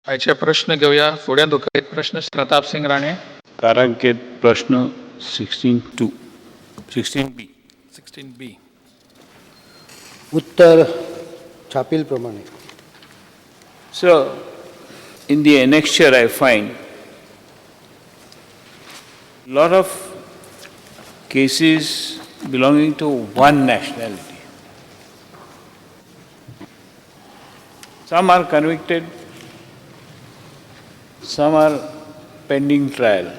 आयचे प्रश्न घेवया. फुडें दुखयत प्रश्न प्रताप सिंग राणे. तारांकित प्रश्न 16(2), 16B. 16B. उत्तर छापील प्रमाणे. So, in the annexure I find lot of cases belonging to one nationality. Some are convicted, some are pending trial,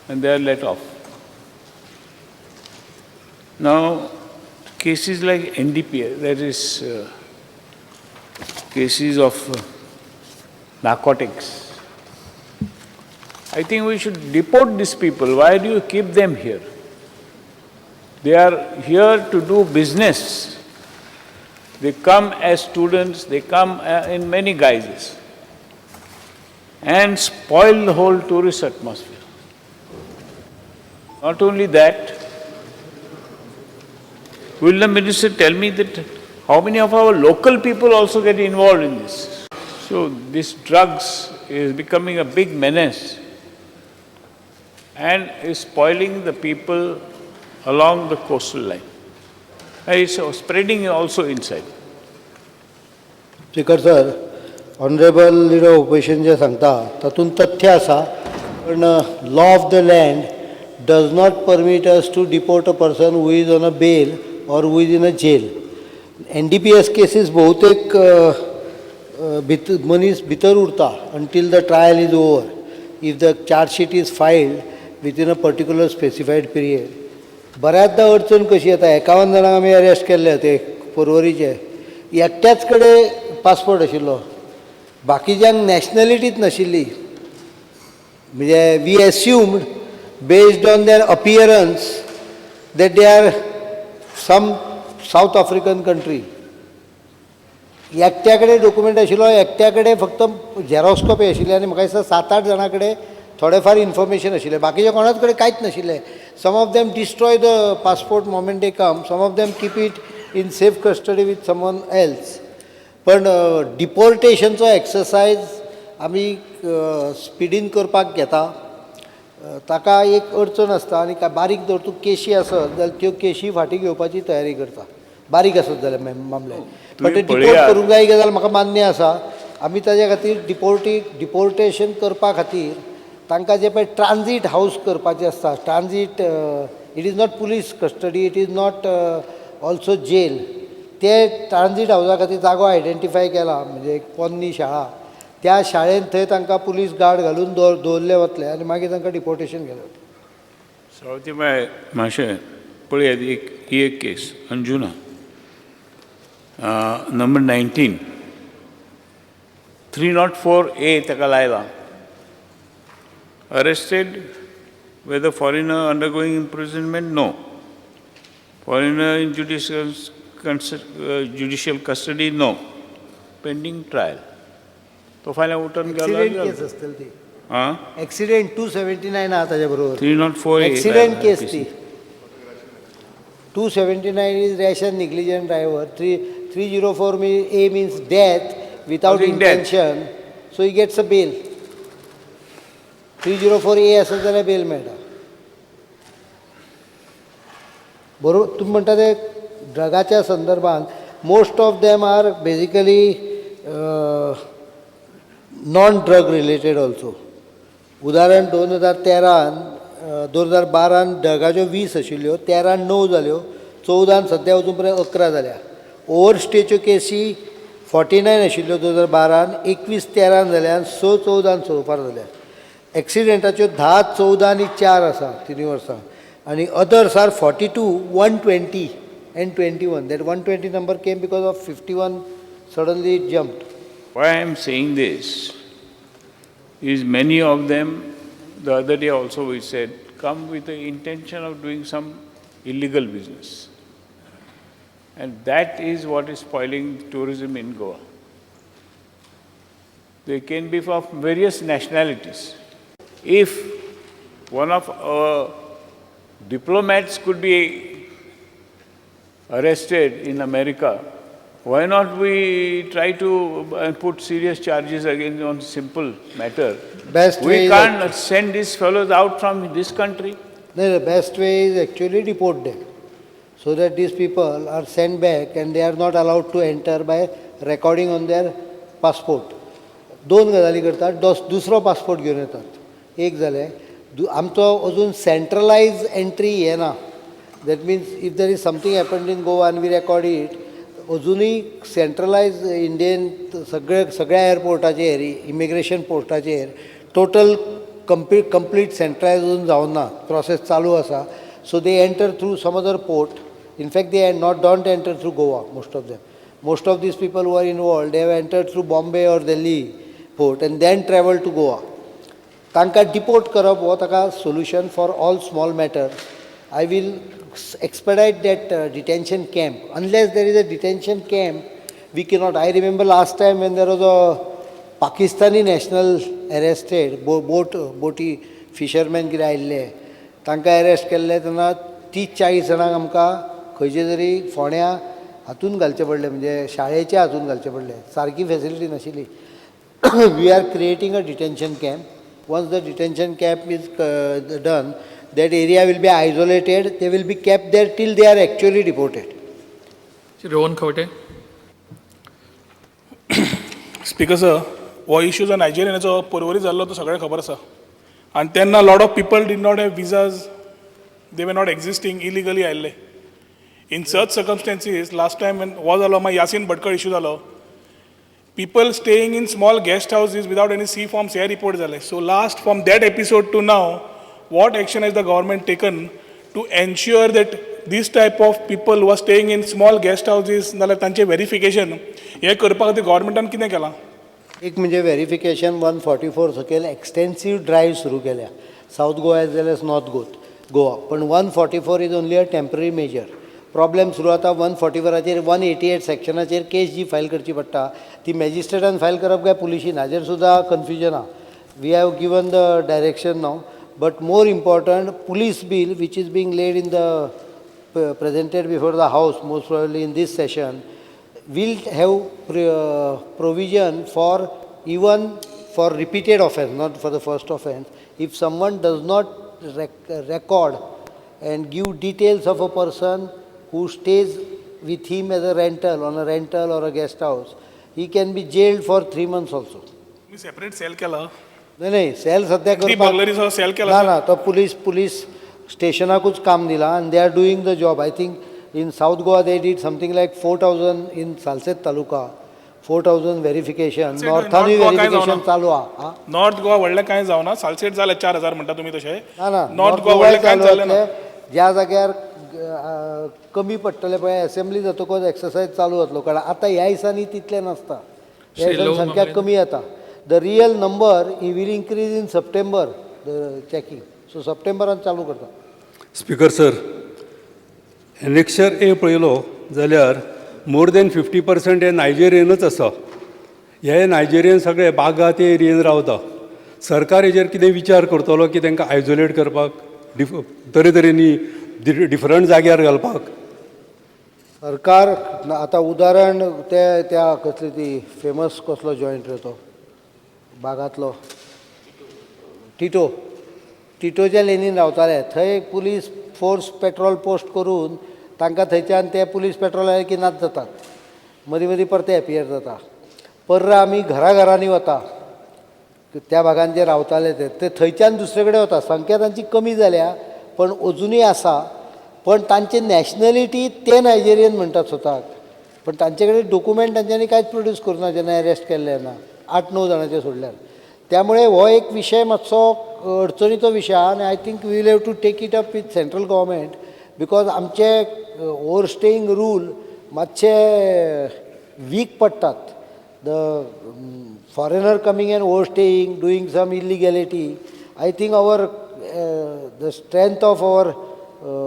and they are let off. Now, cases like NDPS, that is cases of narcotics, I think we should deport these people. Why do you keep them here? They are here to do business. They come as students, they come in many guises and spoil the whole tourist atmosphere. Not only that, will the minister tell me that how many of our local people also get involved in this? So this drugs is becoming a big menace and is spoiling the people along the coastal line. And it's spreading also inside. Speaker sir, honourable leader of opposition जे सांगता तातूंत तथ्य आसा, पण law of the land does not permit us to deport a person who is on a bail or who is in a jail. NDPS cases बहुतेक भितर मनीस भितर उरता until the trial is over, if the chargesheet is filed within a particular specified period. बऱ्याचदा अडचण कशी येता, 51 जाणांक आमी अरेस्ट केल्ले ते पर्वरीचे, एकट्याच कडेन पासपोर्ट आशिल्लो, बाकीच्यांक नॅशनलिटीच नाशिल्ली. म्हणजे we assumed based on their appearance that they are some South African country. एकट्या कडेन डॉक्युमेंट आशिल्लो, एकट्या कडेन फक्त झेरॉक्स कॉपी आशिल्ली आनी म्हाका दिसता 7-8 जाणां कडेन थोडे फार इन्फॉर्मेशन आशिल्लें, बाकीच्या कोणाच कडेन कांयच नाशिल्लें. Some of them destroy the passport moment they come, some of them keep it in safe custody with someone else. पण डिपोर्टेशनचो एक्सरसायज आमी स्पिडीन करपाक घेता. ताका एक अडचण आसता आनी बारीक जर तूं केशी आसत जाल्यार त्यो केशी फाटीं घेवपाची तयारी करता, बारीक आसत जाल्यार मामले. पण ते डिपोर्ट करूंक जाय गजाल म्हाका मान्य आसा. आमी ताज्या खातीर डिपोर्टेशन करपा खातीर तांकां जें पळय ट्रान्जीट हावज करपाचें आसता, transit, it is not police custody, it is not also jail, ते ट्रान्जीट हावजा खातीर जागो आयडेंटिफाय केला, म्हणजे एक पोन्नी शाळा, त्या शाळेंत थंय तांकां पुलीस गार्ड घालून दवरले वतले आनी मागीर तांकां डिपोर्टेशन केलें वतलें. सावतीबाय मातशें पळयात, एक ही एक case Anjuna number 19, 304A ताका लायला. Arrested, whether foreigner undergoing imprisonment, no. Foreigner in judicial custody, no. Pending trial. तो फाल्यां उठून गेलो. एक्सिडेंट केस आसतली ती. आं. एक्सिडेंट 279 आहा ताज्या बरोबर. 304A. Accident case ती. 279 is rash and negligent driver. 304 A means death without Causing death. Intention, so he gets a bail. 304A आसत जाल्यार बेल मेळटा. बरोबर तुमी म्हणटा ते ड्रगाच्या संदर्भात most of them are basically non drug related also. उदाहरण, 2013न 2012न ड्रगाच्यो 20 आशिल्ल्यो, 13न 9 जाल्यो, 14न सद्या अजून पर्यंत 11 जाल्या. ओवर स्टेच्यो केसी 49 आशिल्ल्यो 2012न, 21 13न जाल्या आनी 6 14न सोफार जाल्या. एक्सिडेंटाच्यो 10, 14 आनी 4 आसा तिनूय वर्सां, आनी others are 42, 120 and 21. That 120 number came because of 51, suddenly it jumped. Why I am saying this is many of them, the other day also we said, come with the intention of doing some illegal business. And that is what is spoiling tourism in Goa. They can be of various nationalities. If one of our diplomats could be arrested in America Why not we try to put serious charges against on simple matter? Best We way is can't send these fellows out from this country. No, the best way is actually deport them so that these people are sent back and they are not allowed to enter by recording on their passport. दोन गजाली करतात दोस दुसरो passport घेवन येतात एक जालें आमचो अजून सेंट्रलायज एंट्री येना. That means if there is something happened in Goa आनी we record it, अजुनूय सेंट्रलायज इंडियन सगळे सगळ्या एअरपोर्टाचेर इमिग्रेशन पोस्टाचेर टोटल कंप्लीट सेंट्रलायज अजून जावना, प्रोसेस चालू आसा. So they enter through some other port. In fact they not don't enter through Goa. Most of them, most of these people who are involved, they have entered through Bombay or Delhi port and then travel to Goa. तांकां deport करप हो ताका solution for all small matters. I will expedite that detention camp. Unless there is a detention camp, we cannot. I remember last time when there was a Pakistani national arrested, boat बोटी fisherman कितें आयिल्ले, तांकां arrest केल्ले तेन्ना 30-40 जाणांक आमकां खंयचे तरी फोंड्या हातून घालचें पडलें, म्हणजे शाळेच्या हातून घालचें पडलें. सारकी फेसिलिटी नाशिल्ली. We are creating a detention camp. Once the detention camp is done, that area will be isolated. They will be kept there till they are actually deported. Shri Rohan Khaunte. Speaker sir, हो issue जो नायजेरियनाचो परवरी जाल्लो तो सगळ्यांक खबर आसा आनी तेन्ना lot of people did not have visas, they were not existing, illegally आयिल्ले. In such circumstances, last time हो जालो, मागीर यासीन भटकळ इशू जालो, people staying in small guest houses without any C forms hey report जाले. So last, from that episode to now, what action has the government taken to ensure that this type of people who are staying in small guest houses नाल्यार तांचें verification हें करपा खातीर गव्हर्मेंटान कितें केलां? एक म्हणजे वेरिफिकेशन 144 सकयल एक्सटेन्सीव ड्रायव्ह सुरू केल्या, South Goa as well as North Goa. पण 144 is only a temporary measure. Problem सुरू जाता 144चेर, 188 सेक्शनाचेर केस जी फायल करची पडटा ती मॅजिस्ट्रेटान फायल करप काय पुलिशीन हाजेर सुद्दां कन्फ्युजन आहा. We have given the direction now, but more important, police bill which is being laid in the presented before the house most probably in this session will have provision for even for repeated offense, not for the first offense. If someone does not record and give details of a person who stays with him as a rental, on a rental or a guest house, he can be jailed for 3 months also. तुमी separate sale केला? नाही नाही, sale सध्या ती करपाक बर्गलरीचो sale केला? ना ना, तो पुलीस पुलीस स्टेशनाकूच काम दिलां आनी they are doing the job. I think in South Goa they did something like 4,000, in Salcete taluka 4,000 verification. नॉर्थानूय नॉर्थ गोवा काय व्हेरिफिकेशन जावना? चालू आहा. नॉर्थ गोवा व्हडलें कांय जावना. सालसेट जालें 4,000 म्हणटा तुमी तशें. ना ना. नॉर्थ गोवा व्हडलें कांय चालू जालें ना. जातलें. ज्या जाग्यार कमी पडटलें पळय, एसेंब्ली जातकच एक्सरसायज चालू जातलो, कारण आतां ह्या दिसांनी तितलें नासता. ह्या श्री दिसांनी लव संख्या मामले. कमी येता. The real number he will increase in September, the checking, so सप्टेंबरान चालू करता. स्पीकर सर, एनेक्शर ए पळयलो जाल्यार मोर दॅन 50% हे नायजेरियनच आसा. हे नायजेरियन सगळे बागा ते एरियेन रावता. सरकार हेजेर कितें विचार करतलो की तांकां आयजोलेट करपाक तरेतरेनी डिफरंट जाग्यार घालपाक? सरकार आतां उदाहरण ते त्या कसली ती फेमस कसलो जॉयंट रे तो बागांतलो, टिटो, टिटोच्या लेनीन रावताले. थंय पुलीस फोर्स पेट्रोल पोस्ट करून तांकां थंयच्यान ते पुलीस पेट्रोल आयले की नाच जातात, मदीं मदीं परते एपियर जाता. पर्रा आमी घरा घरांनी वता, त्या भागान जे रावताले ते ते थंयच्यान दुसरे कडेन वता. संख्या तांची कमी जाल्या पण अजुनूय आसा. पण तांची नॅशनलिटी ते नायजेरियन म्हणटात स्वताक, पण तांचे कडेन डॉक्युमेंट तांच्यांनी कांयच प्रोड्यूस करूं ना जेन्ना एरेस्ट केल्ले ना, 8-9 जाणांचे सोडल्यार. त्यामुळे हो एक विशय मातसो अडचणीचो विशय आहा आनी I think we will have to take it up with central government, because आमचे ओवर स्टेईंग रूल मातशे वीक पडटात. The foreigner coming and overstaying, doing some illegality, I think our the strength of our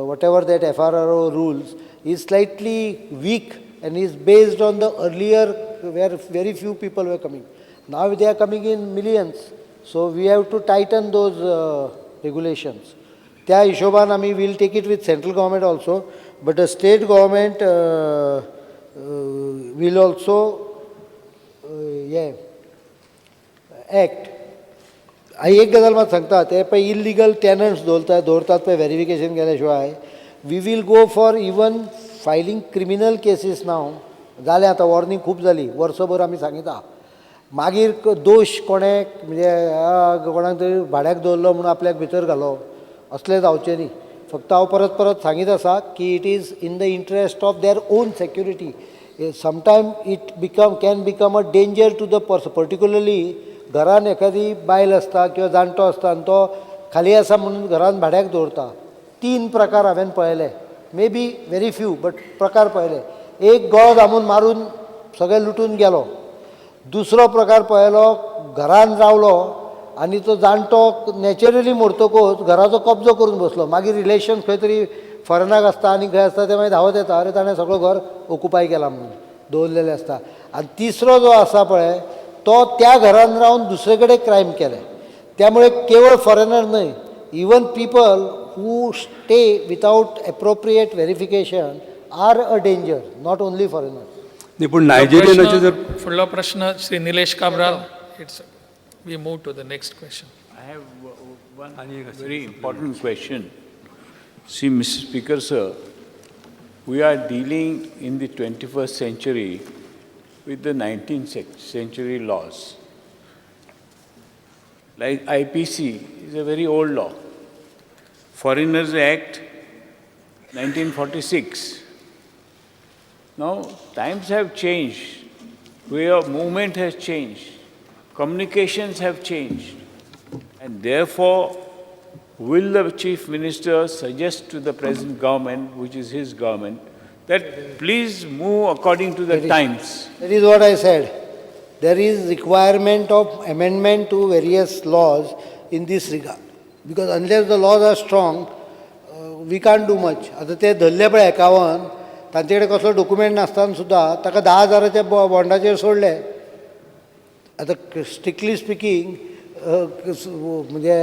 whatever that FRRO rules is slightly weak and is based on the earlier where very few people were coming. Now they are coming in millions, so we have to tighten those regulations. त्या हिशोबान आमी will take it with central government also, but the state government will also हे act. एक गजाल मात सांगता, ते पळय illegal टॅनंट्स दवरता दवरतात पळय वेरिफिकेशन केल्या शिवाय, we will go for even filing criminal cases now. जालें आतां, वॉर्निंग खूब जाली, वर्सभर आमी सांगिता. मागीर दोश कोणें म्हणजे कोणाक तरी भाड्याक दवरलो म्हणून आपल्याक भितर घालो, असलें जावचें न्ही. फक्त हांव परत परत सांगीत आसा की it is in the interest of their own security. Sometime it become can become a danger to the person, particularly घरान एखादी बायल आसता किंवा जाणटो आसता आनी तो खाली आसा म्हणून घरान भाड्याक दवरता. तीन प्रकार हांवें पळयले, may be very few but प्रकार पळयले. एक, गळो दामून मारून सगळें लुटून गेलो. दुसरो प्रकार पळयलो, घरान रावलो आनी तो जाणटो नॅचरली मरतकूच घराचो कब्जो करून बसलो. मागीर रिलेशन खंय तरी फॉरेनाक आसता आनी खंय आसता, ते मागीर धांवत येता, अरे ताणें सगळो घर ऑकुपाय केला म्हणून दवरलेलें आसता. आनी तिसरो जो आसा पळय, तो त्या घरान रावन दुसरे कडेन क्रायम केले. त्यामुळे केवळ फॉरेनर न्हय, even people who stay without appropriate verification are a danger, not only foreigner. न्ही, पूण नायजेरियनाचे जर फुडलो प्रश्न Shri Nilesh Cabral. It's we move to the next question. I have one very important question. See, Mr. Speaker, sir, we are dealing in the 21st century with the 19th century laws. Like IPC is a very old law. Foreigners Act, 1946. Now, times have changed. Way of movement has changed. Communications have changed. And therefore, will the Chief Minister suggest to the present government, which is his government, that please move according to the times? That is what I said. There is requirement of amendment to various laws in this regard. Because unless the laws are strong, we can't do much. आतां ते धरले पळय 51, तांचे कडेन कसलो document नासतना सुद्दां ताका 10,000च्या बॉन्डाचेर सोडले. आतां स्ट्रिक्टली स्पिकींग, म्हणजे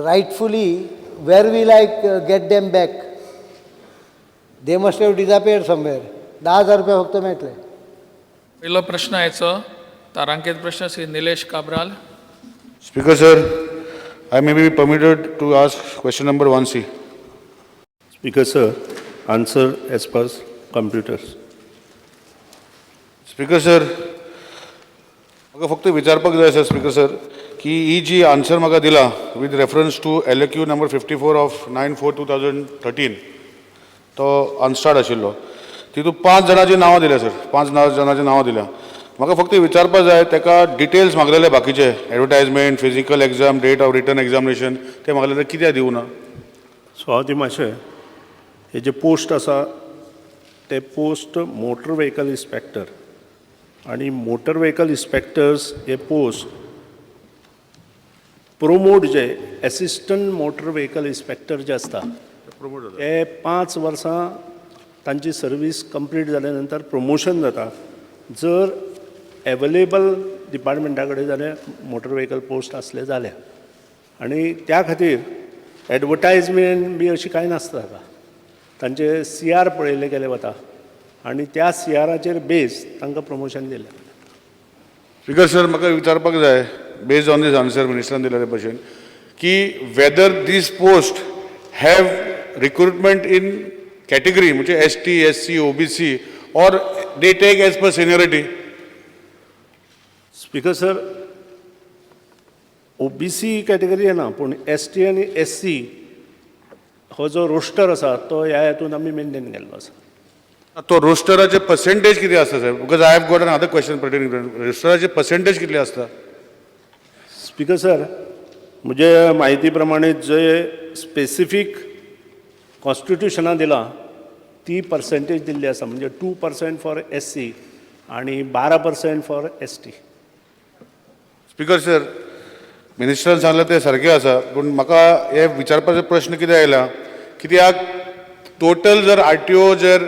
rightfully, where will I get them back? They must have disappeared somewhere. 10,000 रुपया फक्त मेळटले. पयलो प्रश्न आयचो तारांकीत प्रश्न Shri Nilesh Cabral. Speaker, sir, I may be permitted to ask question number 1C. Speaker, sir, answer as per computers. Speaker, sir, म्हाका फक्त विचारपाक जाय आसा स्पीकर सर, की ही जी आन्सर म्हाका दिला with reference to LAQ number 54 of 9/4/2013, तो अनस्टार्ड आशिल्लो, तितून पांच जाणांची नांवां दिल्या सर, पांच जाणांची नांवां दिल्या. म्हाका फक्त विचारपाक जाय, ताका डिटेल्स मागलेले बाकीचे, advertisement, physical exam, date of written examination, ते मागलेले कित्याक दिवना? सो हांव ती मातशें हे जे पोस्ट आसा ते पोस्ट मोटर व्हेकल इन्स्पेक्टर आनी मोटर व्हेकल इन्स्पेक्टर्स हे पोस्ट प्रोमोट जे एसिस्टंट मोटर व्हेकल इन्स्पेक्टर जे आसता ते 5 वर्सां तांची सर्वीस कंप्लीट जाल्या नंतर प्रमोशन जाता, जर एवेलेबल डिपार्टमेंटा कडेन जाल्यार मोटर व्हेकल पोस्ट आसले जाल्यार. आनी त्या खातीर एडवर्टायजमेंट बी अशी कांय नासता ताका. तांचे सी आर पळयले गेले वता आनी त्या सी आराचेर बेस तांकां प्रमोशन दिलें. स्पीकर सर, म्हाका विचारपाक जाय, बेस्ड ऑन these answer मिनिस्टरान दिलेले भशेन, की whether these post have recruitment in category, म्हणजे ST, SC, OBC, or they take as per seniority? Speaker sir, OBC category ना, पूण एस टी आनी एस सी हो जो रोस्टर आसा तो ह्या हेतून आमी मेनटेन केल्लो आसा. तो रोस्टराचे पर्सेंटेज कितें आसता sir? Because I have got another question pertaining. रोस्टराचे percentage कितले आसता? स्पीकर सर, म्हजे म्हायती प्रमाणे जे स्पेसिफीक कॉन्स्टिट्युशनान दिलां ती पर्सेंटेज दिल्ली आसा, म्हणजे 2% फॉर एस सी आनी 12% for S T. Speaker sir, मिनिस्टरान सांगलें तें सारकें आसा, पूण म्हाका हे विचारपाचो प्रश्न कितें आयला, कित्याक टोटल जर आरटीओ जर